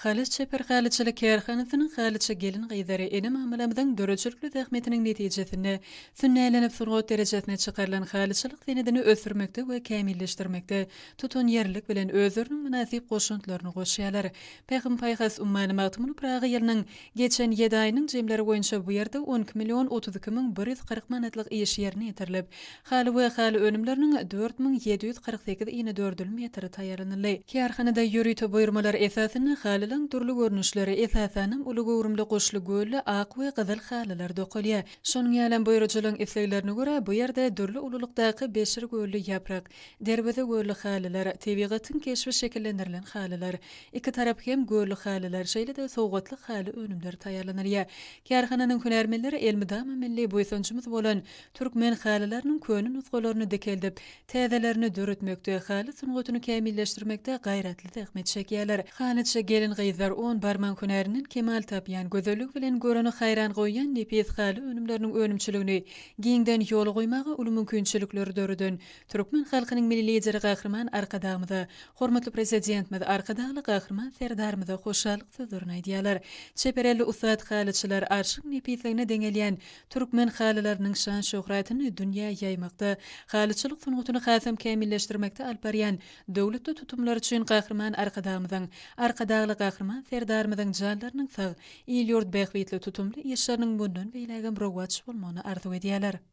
Halyç çeper halyçylyk kärhanasynyň halyçy gelin-gyzlary ene-mamalarymyzyň döredijilikli zähmetiniň netijesinde sünnälenip sungat derejesine çykarylan halyçylyk senedini ösdürmekde we kämilleşdirmekde tutanýerlilik bilen özleriniň mynasyp goşantlaryny goşýarlar. Pähim-paýhas ummany Magtymguly Pyragy ýylynyň geçen ýedi aýynyň jemleri boýunça bu ýerde 12 million 32 müň 140 manatlyk iş ýerine ýetirilip, Haly we haly önümleriniň 4748 inedördül metri taýýarlanyldy. Kärhanada ýörite buýurmalar esasynda halylaryň dürli görnüşleri, esasanam, uly göwrümli guşly, gölli, ak we gyzyl halylar dokalýar. Şonuň ýalam buýrujylaryň isleglerine görä, bu ýerde dürli ululykdaky beşir gölli ýaprak, derweze gölli halylar, tebigatyň keşbi şekillendirilen halylar, iki tarapy hem gölli halylar, şeýle-de sowgatlyk haly önümleri taýýarlanylýar. Kärhananyň hünärmenleri elmydama milli buýsanjymyz bolan Türkmen halylarynyň köne nusgalaryny dikeldip, täzelerini döretmekde, haly sungatyny kämilleşdirmekde gaýratly zähmet çekýärler. Halyçy gelin-gyzlar on barmagyň hünärinden kemal tapýan, gözelligi bilen göreni haýran goýýan nepis haly önümleriniň önümçiligini giňden ýola goýmaga uly mümkinçilikleri döreden türkmen halkynyň Milli Lideri Gahryman Arkadagymyza, hormatly Prezidentimiz Arkadagly Gahryman Serdarymyza hoşallyk sözlerini aýdýarlar. Çeper elli ussat halyçylar arşyň nepisligine deňelýän Türkmen halylarynyň şan-şöhratyny dünýä ýaýmakda, halyçylyk sungatyny hasam kämilleşdirmekde alyp barýan döwletli tutumlary üçin Gahryman Arkadagymyzyň, Arkadagly Gahryman Serdarymyzyň janlarynyň sag, il-ýurt bähbitli tutumly işleriniň mundan beýlägem rowaç bolmagyny arzuw edýärler.